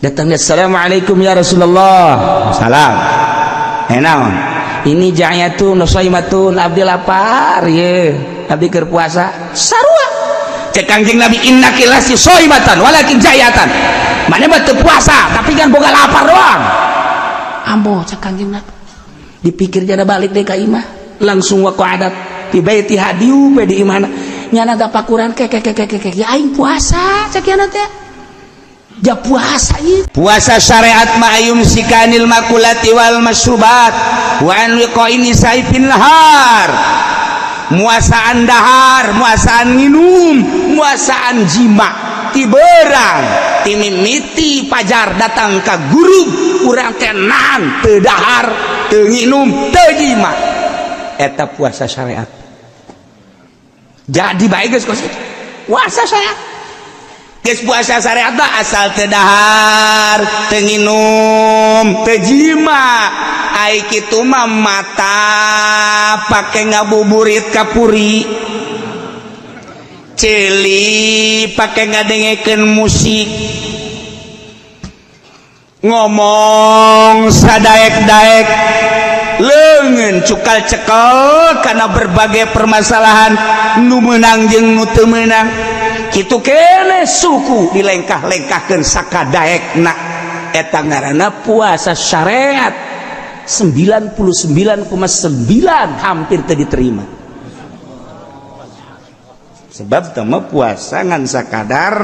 Datangnya, "Assalamualaikum ya Rasulullah." "Salam." "Eh, naon?" "Ini ja'iyatun shaimatun, abdi lapar ye, abdi keur puasa." "Sarua." Cek Kangjeng Nabi, "Innaki lasti shaimatan walakin ja'iyatan." Mana mah teu puasa, tapi kan boga lapar doang. "Ambo," cek Kangjeng Nabi. Dipikir jana, balik deh ka imah, langsung waqa'adat fi baitiha, diup di imahna. Nyana tapakuran ke ke ke ke ke, "Ya, aing puasa," cek nyana teh. Ja puasa ieu. Puasa syariat ma ayyumsika 'anil makulati wal masyrubat wa an wiqa'in nisa'i fin nahar. Muasaan dahar, muasaan nginum, muasaan jima ti beurang, ti mimiti pajar datang ka gurub, urang teh nahan, teu dahar, teu nginum, teu jima. Eta puasa syariat. Jadi baik geus kos itu puasa syariat. Geus puasa syariat mah asal teu dahar, teu nginum, teu jima. Ai kitu mah mata pake ngabuburit kapuri, ceuli pake ngadengekeun musik, ngomong sadaek-daek, leungeun cukal cekel karena berbagai permasalahan nu meunang jeung nu teu meunang. Kitu kene suku dilengkah-lengkahkeun sakadaekna. Eta ngaranna puasa syariat. 99,9 hampir teu diterima, sebab teu mah puasa ngan sakadar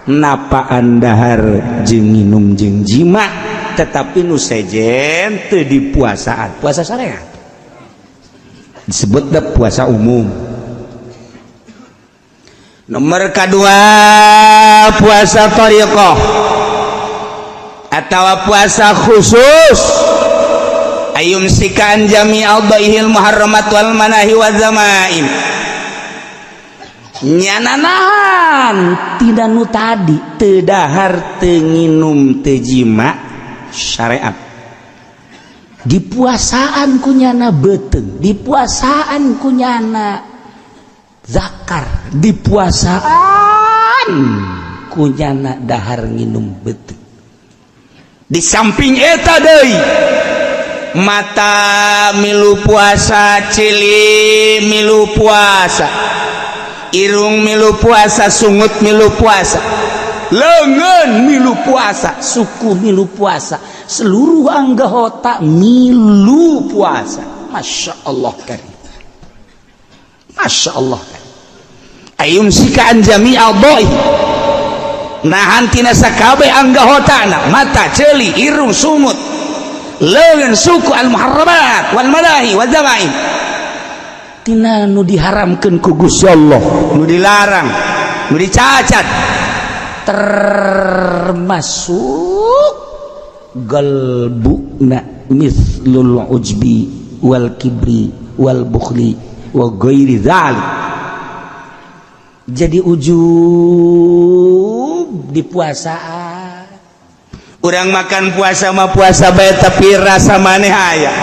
napaan dahar jeung minum jeung jima, tetapi nu sejen teu dipuasaan. Puasa syariat disebut da puasa umum. Nomor kedua, puasa thariqah atau puasa khusus, ayyumsika 'an jami' a'dha'ihil muharramat wal manahi wa zamaim. Nyana nahan tina nu tadi, teu dahar, teu nginum, teu jima syariat. Dipuasaan ku nyana beuteung, dipuasaan ku nyana zakar, dipuasaan ku nyana dahar nginum beuteung. Di samping eta deui, mata milu puasa, ceuli milu puasa, irung milu puasa, sungut milu puasa, leungeun milu puasa, suku milu puasa, seluruh anggota milu puasa. Masya Allah karim, Masya Allah karim. Ayyumsika 'an jami' a'dha'i, nahan tina sakabeh anggotana, mata, ceuli, irung, sungut, leungeun, suku, al muharramat wal manahi wa zamaim. Tina nu diharamkeun ku Gusti Allah, nu dilarang, nu dicacat. Termasuk galbuna mislul ujbi wal kibri wal bukhli wa ghairi dzalik. Jadi ujub di puasaan. Urang makan puasa mah puasa bae, tapi rasa maneh aya.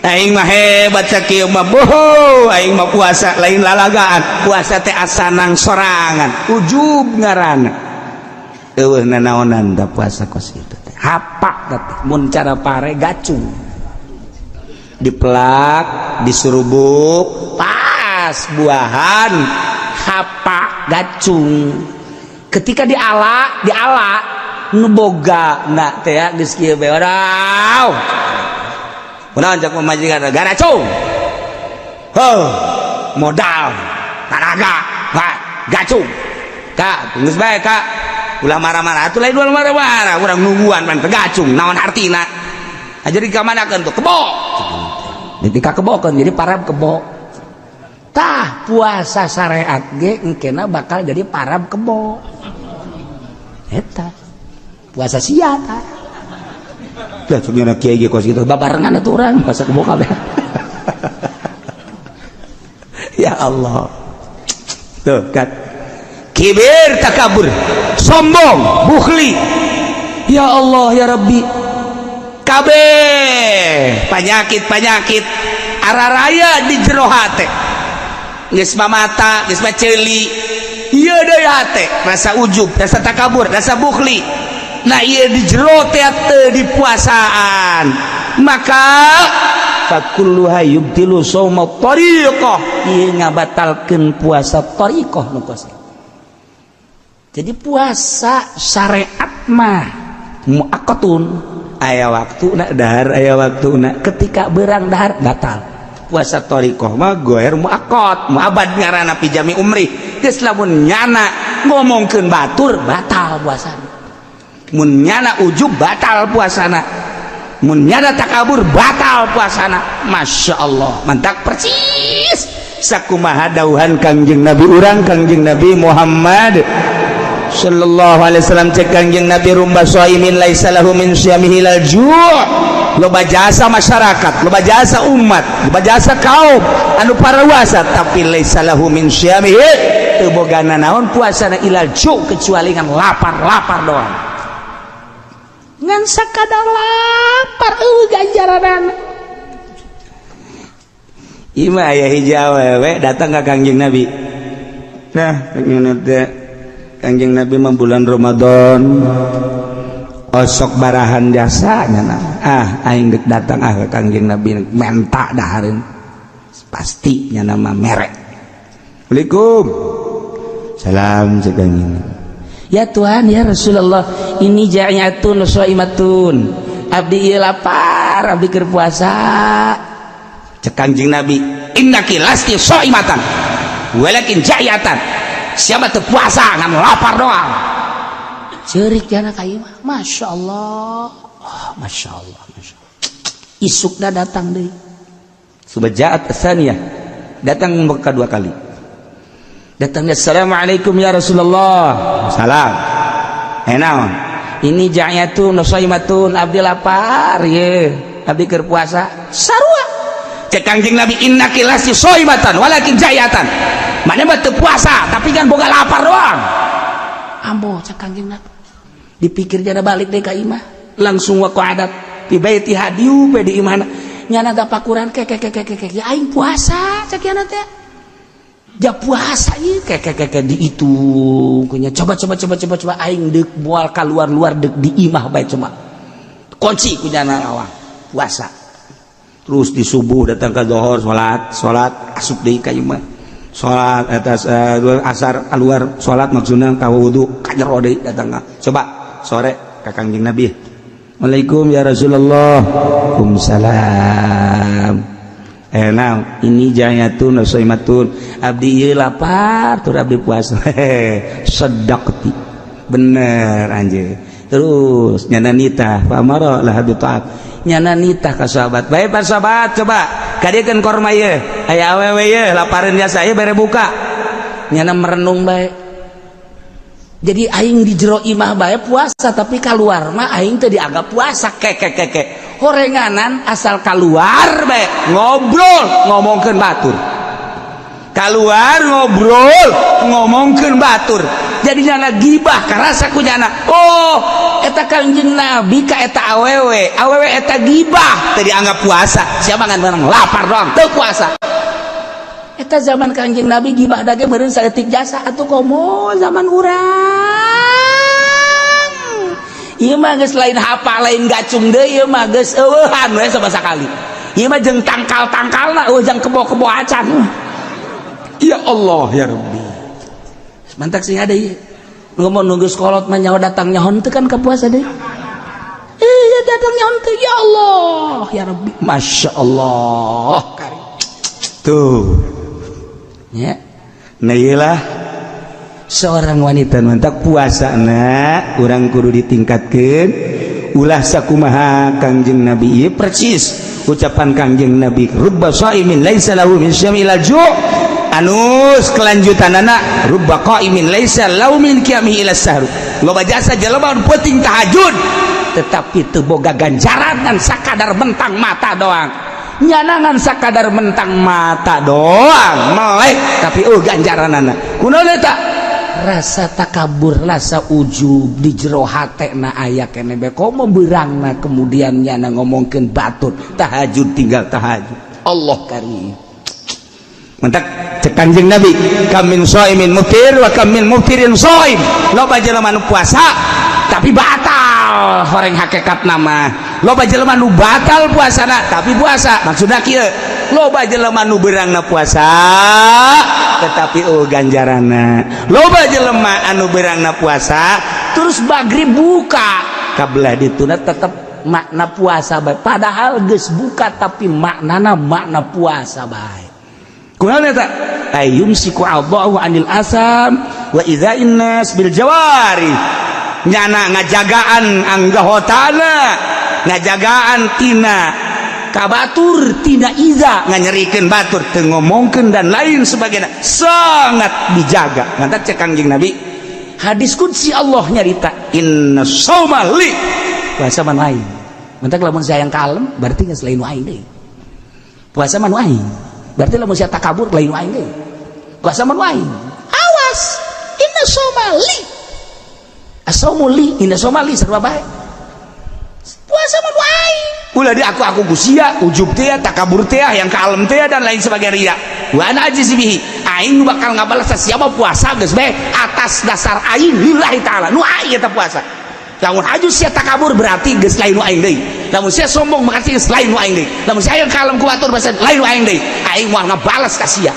Aing mah hebat sakieu mah, boho, aing mah puasa lain lalagaan, puasa teh asanang sorangan. Ujub ngaranna. Eueuh nanaonan da puasa kos kitu teh. Hapak teh mun cara pare gacung. Dipelak, disurubuk, pas buahan. Hapak gacung. Ketika diala, diala nu boga na teh geus kieu bae. Wadaw. Kunaon cak pamajikan garacung? Heuh, modal, tanaga, gacung. Kak, geus bae, Kak. Ulah marah-marah atuh, lain ulah marah-marah, urang nungguan pan gacung, naon artina? Nah, jadi kamanakeun tuh? Kebo. Jadi ka kebokeun, jadi parab kebo. Tah, puasa syariat ge engkena bakal jadi parab kebo. Eta. Puasa sia tah. Lah, cuma kiai ge kos kitu. Babarengan atuh urang puasa kebo kabeh. Ya Allah. Tuh kan. Kibir, takabur, sombong, bukhli. Ya Allah ya Rabbi. Kabeh penyakit-penyakit araraya di jero hate. Geus mah mata, geus mah ceuli. Ieu deui hate rasa ujub, rasa takabur, rasa bukhli. Nah, ieu di jero teh teu dipuasaan, maka fakulluha yubtilu shauma tariqah, ieu ngabatalkeun puasa tariqah nu kos. Jadi puasa syariat mah muaqqatun, aya waktu nak dahar, aya waktu nak ketika berang dahar batal. Puasa thariqah mah goer muaqqat, muabad ngaranna, fi jami umri. Geus lamun nyana ngomongkeun batur, batal puasana. Mun nyana ujub, batal puasana. Mun nyana takabur, batal puasana. Masya Allah, mantap persis sakumaha dauhan Kangjeng Nabi urang, Kangjeng Nabi Muhammad sallallahu alaihi wasallam. Cek Kangjeng Nabi, "Rubba shaimin laisa lahu min siyamihi illal ju'." Loba jasa masyarakat, loba jasa umat, loba jasa kaum anu parawasa, tapi laisa lahu min siyamihi, teu boga naon puasana, illal ju', kecuali ngan lapar-lapar doang, ngan sakadar lapar, eueuh ganjaranana. Ima aya hiji awewe datang ka Kangjeng Nabi. Nah, teh Kangjeng Nabi mah bulan Ramadan osok barahan jasanya. Nah, ah, aing dek datang ah ke Kangjeng Nabi menta dahareun, pasti nya nama merek. Assalamualaikum, salam. Cek Kangjeng, "Ya Tuhan, ya Rasulullah, ini ja'iatun shaimatun, abdi ieu lapar, abdi keur puasa." Cek Kangjeng Nabi, "Innaki lasti shaimatan walakin ja'iatan." Siapa teu puasa, ngan lapar doang. Ceurik jana ka ieu mah. Masya Allah, oh, Masya Allah, Masya Allah. Isukna datang deui. Subajaat tsaniyah, datang kedua kali. Datangnya, "Assalamualaikum ya Rasulullah." Salam. Eh, naon? "Ini ja'yatun shaimatun, abdi lapar ye, abdi keur puasa." Sarua. Cek Kangjeng Nabi, "Innaki lasti shaimatan walakin ja'yatan." Mana mah teu puasa, tapi kan boga lapar doang. Ambo, cek Kangjeng Nabi. Dipikir jana, balik deh ka imah. Langsung waqa'adat fi baitiha, diup di imahna. Nyana dapakuran ke ke ke ke ke, ya aing puasa, cek yana teh. Ja puasa ieu, ke ke ke ke, dihitung kunya. Coba coba coba coba coba, aing deuk moal keluar luar, deuk di imah bae, coba kunci ku nyana lawang, puasa. Terus di subuh datang ke zohor, salat salat, asup deui ka imah, salat atas asar keluar salat, maksudna ka wudu, ka jero deui datang. Coba sore ka Kangjeng Nabi. "Assalamualaikum ya Rasulullah." "Waalaikumsalam." Eh, nah, ini jayatun shaimatun, abdi ieu lapar tur abdi puasa. "Sedaqti, bener anjir." Terus nyana nitah, famara lah bi taat, nyana nitah ka sahabat bae. "Pak sahabat, coba kadiekeun korma ieu, aya awewe ieu lapareun jasa ieu, bere buka." Nyana merenung bae. Jadi aing di jero imah bae puasa, tapi keluar mah aing teh dianggap puasa. Ke ke ke ke, horenganan asal keluar bae ngobrol ngomongkeun batur, keluar ngobrol ngomongkeun batur, jadi nyana gibah karasa ku nyana. Oh, eta Kangjeng Nabi ka eta awewe, awewe eta gibah teu dianggap puasa. Siapa ngan menang lapar doang, teu puasa. Eta zaman Kangjeng Nabi gibah dage meureun saeutik jasa. Atuh komo zaman urang ieu mah, geus lain hapa, lain gacung deui, ieu mah geus eueuhan we sama sakali. Ieu mah jeung tangkal-tangkalna eueuh, jang kebo-kebo acan. Ya Allah ya Rabbi, mantak sing ada ieu ngomong nunggu sekolot mah nyawa datang nyaho teu kan ka puasa deui. Iya, datang nyaho teu. Ya Allah ya Rabbi, Masya Allah. Tuh ya, nah, iyalah seorang wanita mantak puasa na urang kudu ditingkatkan, ulah sakumaha Kangjeng Nabi. Ieu persis ucapan Kangjeng Nabi, "Rubba shaimin laisa lahu min syami ila ju'." Anus kelanjutan anak, "Rubba qaimin laisa lahu min qiyamihi ila sahru." Loba jasa jelema penting tahajud, tetapi teu boga ganjaran, ngan sakadar mentang mata doang. Nyanangan sakadar mentang mata doang melek, tapi oh, ganjaran anak kunaon eta? Rasa takabur, rasa ujub di jero hatena aya keneh bae. Komo beurangna kemudian nyana ngomongkeun batur, tahajud tinggal tahajud. Allah karim. Mentak cek Kanjeng Nabi, kam min shaimin muftir wa kam min muftirin shaim. Loba jelema nu puasa tapi batal horeng hakikat nama, loba jelema nu batal puasana tapi puasa. Maksudna kieu, loba jelema nu beurangna puasa tetapi oh ganjaranna, loba jelema anu beurangna puasa terus magrib buka kabelah dituna tetep makna puasa bae, padahal geus buka tapi maknana makna puasa bae. Kunaon eta? Ayumsiku a'dha'u anil asam wa idza'in nas bil jawari. Nyana ngajagaan anggahotana, ngajagaan tina kabatur, tina iza, nganyerikeun batur, teu ngomongkeun dan lain sebagainya, sangat dijaga. Mantak cek Kangjeng Nabi, hadis qudsi, Allah nyarita, inna shauma li. Puasa mah lain. Mantak lamun saya yang kalem berarti geus lain aing deui. Puasa mah aing, berarti lamun sia takabur lain aing deui. Puasa mah aing. Awas, inna shauma li, asaumu li, inna shauma li, sarua bae. Puasa mah aing. Ulah di aku ku sia, ujub teh, takabur teh, yang kalem teh, dan lain sebagainya, ria. Wa ana ajzi bihi, aing nu bakal ngabalas siapa. Puasa geus bae atas dasar aing lillahi taala, nu aing eta puasa. Lamun haju sia takabur berarti geus lain nu aing deui. Lamun sia sombong berarti geus lain nu aing deui. Lamun sia yang kalem ku batur berarti lain nu aing deui. Aing moal ngabalas ka sia.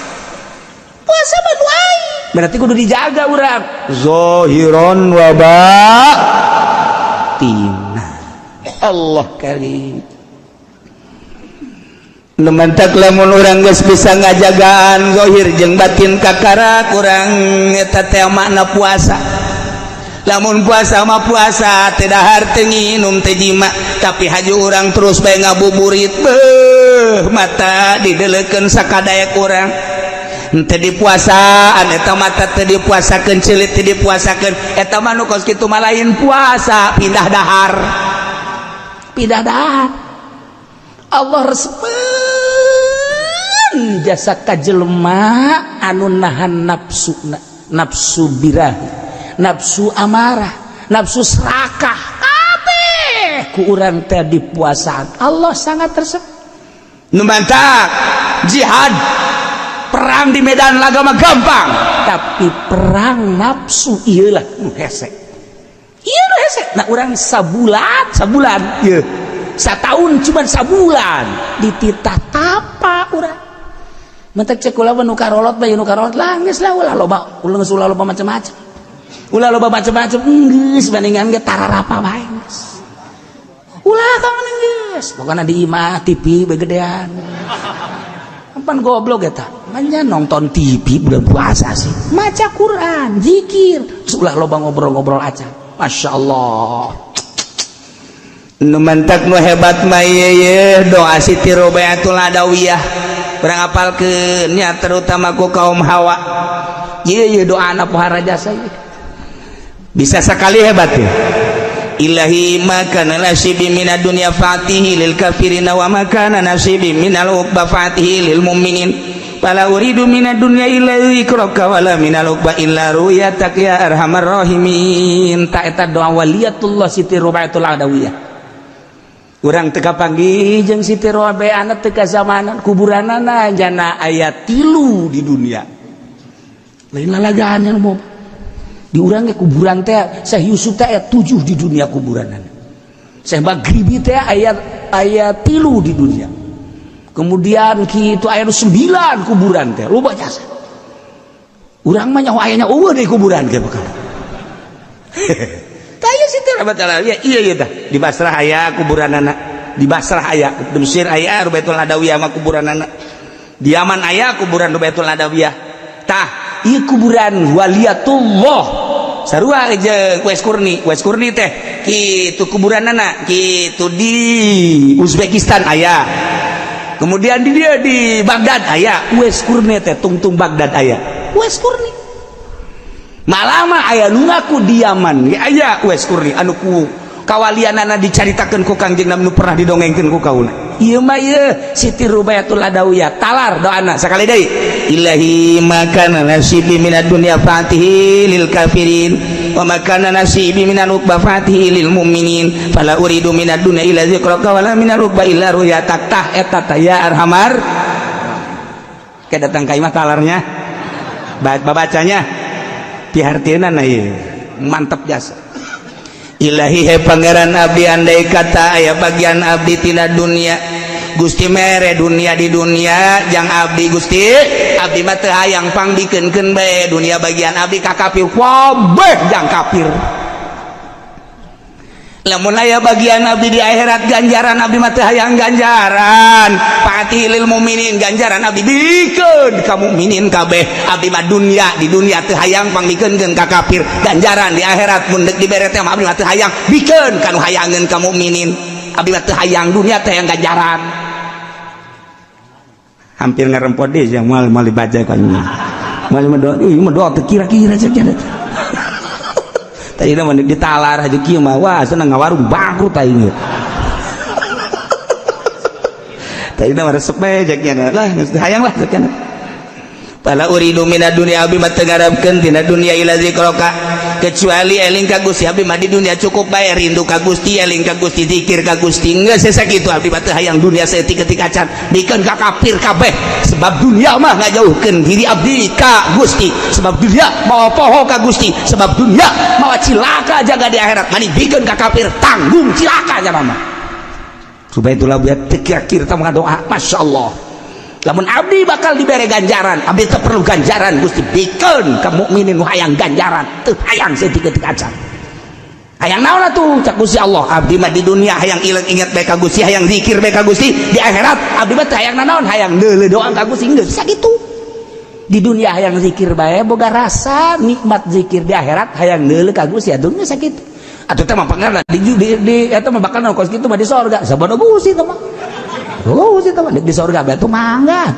Puasa mah nu aing, berarti kudu dijaga urang zahiron wa batina. Allah karim. Lumantak lamun urang geus bisa ngajagaan zahir jeung batin, kakara kurang eta teh makna puasa. Lamun puasa mah puasa teu dahar, teu nginum, teu jima, tapi haju urang terus bae ngabuburit, beuh, mata didelekeun sakadaek urang. Teu dipuasaan eta mata, teu dipuasakeun ceulit, teu dipuasakeun. Eta mah nu kos kitu mah lain puasa, pindah dahar. Pindah dahar. Allah resepeun jasa ka jelema anu nahan nafsu, nafsu birahi, nafsu amarah, nafsu serakah, kabeh ku urang teh dipuasaan. Allah sangat resep. Nu mantak jihad, perang di medan laga mah gampang, tapi perang nafsu iyalah nu hese, iya nu hese. Nah, urang sabulan sabulan ieu satahun cuman sabulan dititah tapa urang. Mentek cek kula, nu karolot bae, nu karolot lah geus lah, ulah loba, ulah geus, ulah loba macam-macam, ulah loba macam-macam, geus bandingan ge tararapa bae geus. Ulah kamu geus, pokokna di imah TV begedean. Pan goblok eta manya nonton TV bulan puasa sih. Maca Quran, zikir, terus ulah loba ngobrol-ngobrol aja. Masya Allah. Nu mantak nu hebat mah ye doa Siti Robiatul Adawiyah. Urang apalkeun nya, terutama ku kaum hawa. Ieu ye doa anak pohara jasa ieu. Bisa sekali hebat ya. Ilahi ma kana nasibi minad dunya fatihi lil kafirina wa ma kana nasibi minal uqba fatihi lil mu'minin, fala uridu minad dunya illa dzikraka wala minal uqba illa ru'yatak ya arhamar rahimin. Ta eta doa waliyatullah Siti Robiatul Adawiyah. Urang teu kapanggih jeung Siti Robiah teu kazamanan, kuburanana jana aya 3 di dunia. Lain lalagaan yang mau di urang ge kuburan teh Syekh Yusuf teh aya 7 di dunia kuburanana. Syekh Maghribi teh aya aya 3 di dunia. Kemudian kitu aya 9 kuburan teh loba jasa. Urang mah nyaho ayana eueuh deui kuburan ge bakal. Tah ieu Siti Robiatul Adawiyah, iya iya tah di Basrah aya kuburanana, di Basrah aya, di Mesir aya Robiatul Adawiyah mah kuburanana, di Yaman aya kuburan Robiatul Adawiyah. Tah ieu kuburan waliyatullah sarua jeung Uwais Qurni. Uwais Qurni teh kitu kuburanana kitu di Uzbekistan aya, kemudian di dia di Baghdad aya. Uwais Qurni teh tungtung Baghdad aya Uwais Qurni. Malah mah aya nu ngaku di Yaman ge aya Uwais Qurni anu ku kawalianana dicaritakeun ku Kangjeng Nabi, nu pernah didongengkeun ku kaula. Ieu mah ieu Siti Rubayatul Adawiyah, talar doana. Sekali deui, ilahi ma kana nasibi minad dunya fatihi lil kafirin wa ma kana nasibi minan uqba fatihi lil mu'minin, fala uridu minad dunya illa dzikraka wala minal uqba illa ru'yatak. Tah eta tah ya arhamar. Kayak datang ka imah talarnya babacanya pihartieuna ieu mantep jasa. Ilahi, he Pangeran abdi, andai kata aya bagian abdi tina dunia, Gusti mere dunia di dunia jang abdi, Gusti, abdi mah teu hayang, pangbikeunkeun bae dunia bagian abdi ka kafir kabeh, jang kafir. Lamun aya bagian abdi di akhirat ganjaran, abdi mah teu hayang ganjaran, fa'tihi lil mukminin, ganjaran abdi bikeun ka mukminin kabeh. Abdi mah dunia di dunia teu hayang, pangbikeunkeun ka kafir. Ganjaran di akhirat mun deuk dibere teh mah abdi mah teu hayang, bikeun ka nu hayangeun, ka mukminin. Abdi mah teu hayang dunia, teu hayang ganjaran. Hampir ngarempot deh yang mal mal dibaca kan mal mah doa, ih mah doa teu kira-kira cek tadi mah ditalar aja kieu mah, wah, senang ngawarung bangkrut aing. Tadi mah resep bae cek lah, geus hayang lah cek. Fala uridu minad dunya, abdi mah teu ngarepkeun tina dunia, illa zikraka, kecuali eling ka Gusti. Abdi mah di dunia cukup bae rindu ka Gusti, eling ka Gusti, zikir ka Gusti, geus sakitu. Abdi mah teu hayang dunia saeutik-eutik acan, bikeun ka kafir kabeh, sebab dunia mah ngajauhkeun diri abdi ka Gusti, sebab dunia mawa poho ka Gusti, sebab dunia mawa cilaka jaga di akhirat. Mani bikeun ka kafir, tanggung cilaka nya mah. Supaya itulah buat teu kira-kira doa, Masya Allah. Lamun abdi bakal diberi ganjaran, abdi teu perlu ganjaran, Gusti, bikeun ka mukminin nu hayang ganjaran, teu hayang saeutik-eutik acan. Hayang naon atuh? Cak Gusti Allah, abdi mah di dunia hayang ilang inget bae ka Gusti, hayang zikir bae ka Gusti. Di akhirat abdi mah teu hayang nanaon, hayang deuleu doang ka Gusti, geus sakitu. Di dunia hayang zikir bae, boga rasa nikmat zikir. Di akhirat hayang deuleu ka Gusti, atuh geus sakitu. Atuh teh mah pangeran di eta mah bakal kos kitu mah di sorga, sabodo Gusti teh mah. Oh, sih teman di sorga batu mangga.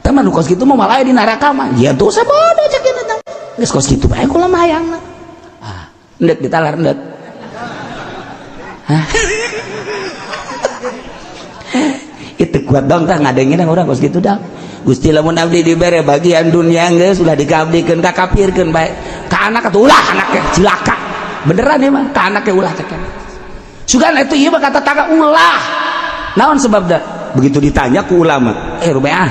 Teman kos kitu mah malah di neraka mah. Ya tuh sabodo cek eta. Geus kos kitu bae kula mah hayangna. Ah, endek ditalar endek. Hah? Itu kuat dong tah ngadengin urang kos kitu dah. Gusti, lamun abdi dibere bagian dunia, geus ulah dikabdikeun ka kafirkeun bae. Ka anak atuh ulah, anaknya cilaka. Beneran ya mah, ka anaknya ulah cek. Sugan itu ieu mah kata tangga ulah. Naon sebabna? Begitu ditanya ku ulama, eh rubeah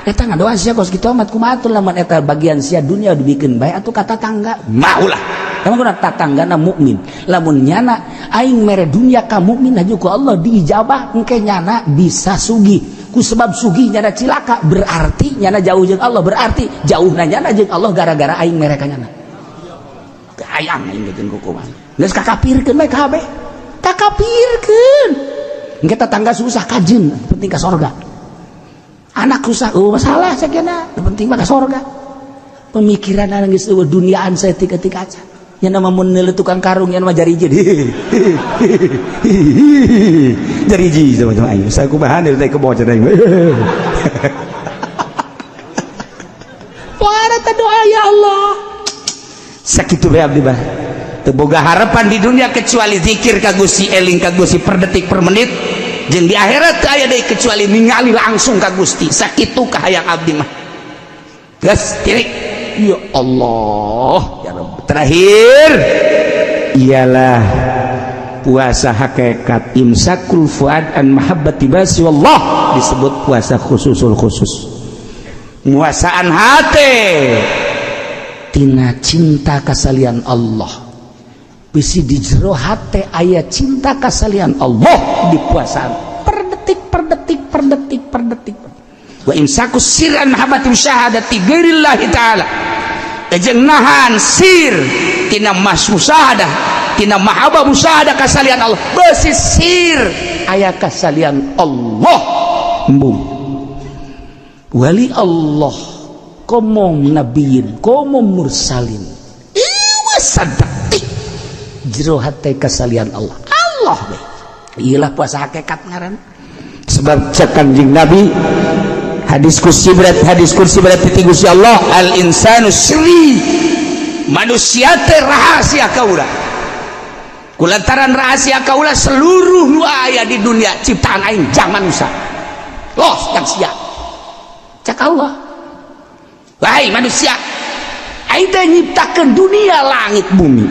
eta ngadoa sia kos kitu amat, kumaha atuh lamun eta bagian sia dunia dibikeun bae atuh kata tangga mah ulah. Emang kuna tatanggana mukmin, lamun nyana aing mere dunia ka mukmin haju ku Allah diijabah, engke nyana bisa sugih. Ku sebab sugih nyana cilaka, berarti nyana jauh jeung Allah, berarti jauhna nyana jeung Allah gara-gara aing mere ka nyana. Hayang aing jeung kukuman geus kakapirkeun bae kabeh, kakapirkeun. Engke tetangga susah kajen, penting ka sorga. Anak susah, oh masalah sakena, penting mah ka sorga. Pemikiran anak geus eueuh duniaan saeutik-eutik aja. Nya nama mun neuleuh tukang karung nya mah jariji. Jariji sama-sama aing. Saya kumaha deui teh kebo cenah aing. Wah, eta doa ya Allah. Sakitu bae abdi mah. Teu boga harapan di dunia kecuali zikir ka Gusti, eling ka Gusti per detik per menit, jeung di akhirat teu aya deui kecuali ningali langsung ka Gusti. Sakitu kahayang abdi mah. Geus tirik. Ya Allah, ya Rabb. Terakhir ialah puasa hakikat, imsakul fuad an mahabbati basi wallah, disebut puasa khususul khusus, muasaan hati tina cinta kasalian Allah. Bisi di jero hate aya cinta kasalian Allah, dipuasaan per detik per detik per detik per detik. Wa imsakus sir an mahabbati musyahadati ghairillahi ta'ala, jeung nahan sir tina mas musyahadah, tina mahabbah musyahadah kasalian Allah. Besi sir aya kasalian Allah, embung wali Allah, komo nabiyin, komo mursalin, iwa sadetik jero hate kasalian Allah, Allah be. Iyalah puasa hakikat ngaran. Sebab cek Kanjeng Nabi, hadis kursi berat, hadis kursi berat ti Gusti Allah, al insanu sri, manusia teh rahasia kaula. Kulantaran rahasia kaula, seluruh nu aya di dunia ciptaan aing jang manusia los yang sia. Cek Allah, wahai manusia, aing teh nyiptakeun dunia, langit, bumi,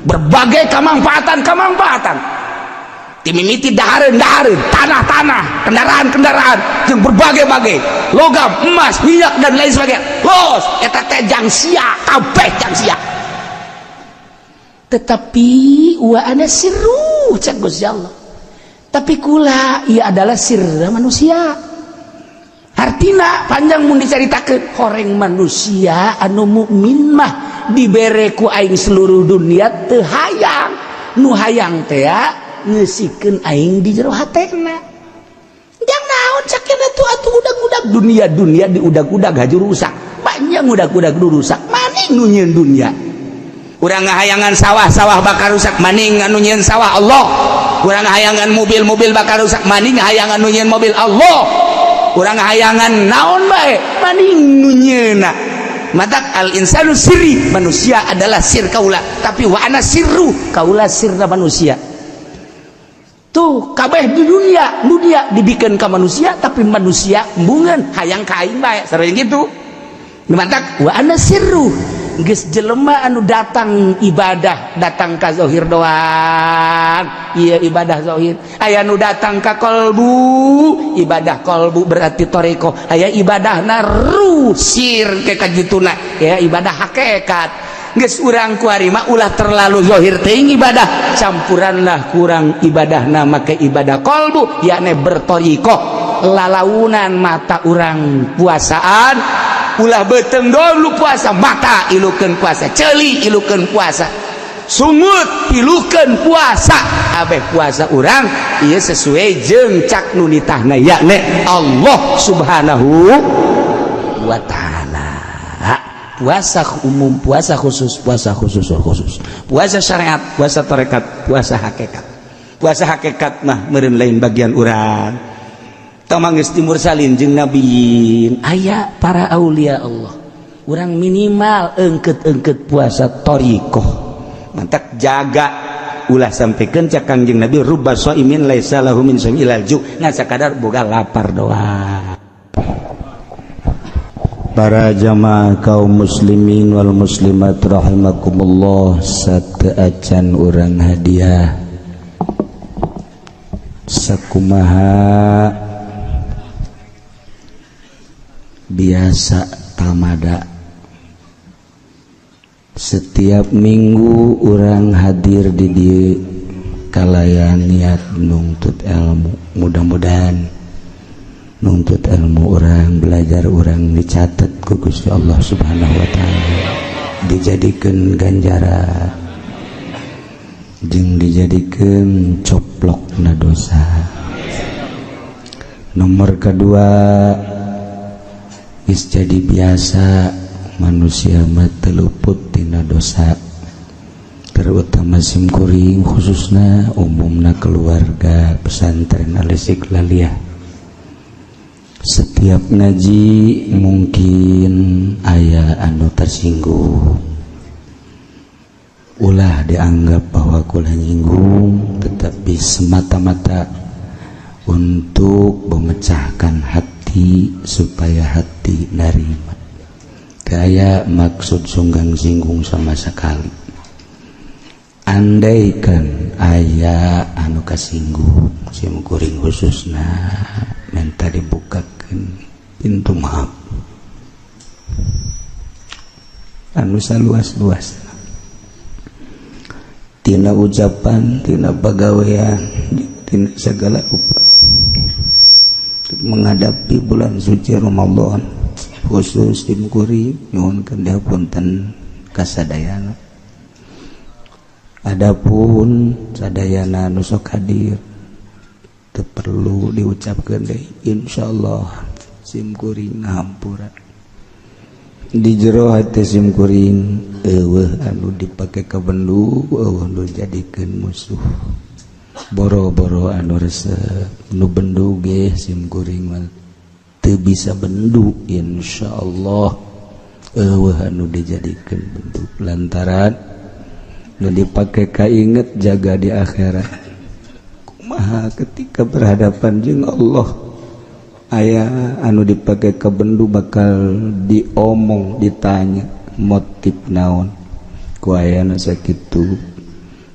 berbagai kemanfaatan-kemanfaatan. Timimiti dahareun-dahareun, tanah-tanah, kendaraan-kendaraan jeung berbagai-bagai logam, emas, minyak, dan lain sebagainya. Los eta teh jang sia kabeh, jang sia. Tetapi wa ana sirru, cek Gusti Allah, tapi kula ia adalah sirra manusia. Artina panjang mun dicaritakeun. Horeng manusia anu mukmin mah dibere ku aing seluruh dunia teu hayang. Nu hayang teh ngeusikeun aing di jero hatena. Jang naon cakena tuh atuh udag-udag dunia? Dunia diudag-udag haju rusak. Banyak udag-udag rusak. Maning nu nyieun dunia? Urang ngahayangan sawah, sawah bakal rusak. Maning anu nyieun sawah? Allah. Urang ngahayangan mobil, mobil bakal rusak. Maning hayangan nu nyieun mobil? Allah. Urang hayangan naon bae, maning nu nyieunna? Matak al insanu sirri, manusia adalah sir kaula, tapi wa ana sirru, kaula sirna manusia. Tuh kabeh di dunia, dunia dibikin ke manusia, tapi manusia embungeun hayang ka aing bae, sareng gitu. Matak wa ana sirru. Geus jelema anu datang ibadah, datang ka zahir doang, iya ibadah zahir. Aya nu datang ka kolbu, ibadah kolbu berarti toreko. Aya ibadah naru sir ke kajituna ya, ibadah hakikat. Geus urang kuari mah ulah terlalu zahir teuing ibadah, campuranlah kurang ibadahna make ibadah kolbu, yakni bertoriko. Lalaunan mata urang puasaan, ulah beuteung dulu puasa, mata ilukeun puasa, ceuli ilukeun puasa, sungut ilukeun puasa. Abeh puasa urang ieu sesuai jeung cak nu nitahna, yakni Allah Subhanahu wa Ta'ala. Puasa umum, puasa khusus, puasa khusus khusus, puasa syariat, puasa tarekat, puasa hakikat. Puasa hakikat mah meureun lain bagian urang. Tamang geus dimursalin jeung nabiyin, aya para aulia Allah. Urang minimal engket-engket puasa thoriqoh. Mantak jaga ulah sampaikan cak Kangjeng Nabi, rubba shaimin laisa lahu min shaimi illal ju', ngan sakadar boga lapar doang. Para jamaah kaum muslimin wal muslimat rahimakumullah, sateuacan urang hadiah sakumaha biasa tamada setiap minggu urang hadir di dieu kalayan niat nuntut ilmu. Mudah-mudahan nuntut ilmu urang, belajar urang dicatat ku Gusti Allah Subhanahu wa Ta'ala, dijadikan ganjaran jeung dijadikan coplok na dosa. Nomor kedua, geus jadi biasa manusia mah teu luput tina dosa, terutama simkuring khususnya, umumna keluarga pesantren Al Istiqlaliyah. Setiap ngaji mungkin aya anu tersinggung, ulah dianggap bahwa kula nyinggung, tetapi semata-mata untuk memecahkan hati supaya hati narima. Gaya maksud sunggang singgung sama sekali. Andaikan aya anu kasinggung, sim kuring khususna minta dibukakan pintu maaf anu saluas-luas, tina ucapan, tina pagawean, tina segala rupa. Menghadapi bulan suci Ramadan khusus sim kuring nyuhunkeun dihapunten kasadayana. Adapun sadayana nu sok hadir teu perlu diucapkeun deui, insyaallah sim kuring ngahampura. Di jero hati sim kuring eueuh anu dipake kabendu, eueuh nu jadikeun musuh. Boro-boro anu resep, nu bendu ge sim kuring mah teu bisa bendu. Insyaallah eueuh anu dijadikeun bendu, lantaran nu dipake kainget jaga di akhirat, kumaha ketika berhadapan jeung Allah. Aya anu dipake kabendu bakal diomong, ditanya motif naon ku ayana sakitu.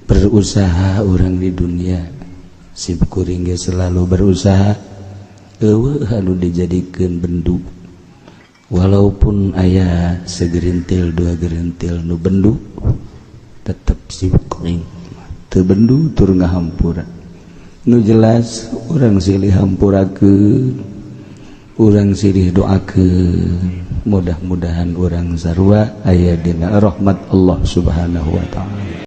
Berusaha orang di dunia. Sim kuring ge selalu berusaha, euweuh anu dijadikeun bendu. Walaupun aya segerintil dua gerintil nu bendu, tetep sim kuring teu bendu tur ngahampura. Nu jelas urang silih hampurakeun, urang silih doakeun, mudah-mudahan urang sarua aya dina rahmat Allah Subhanahu wa Ta'ala.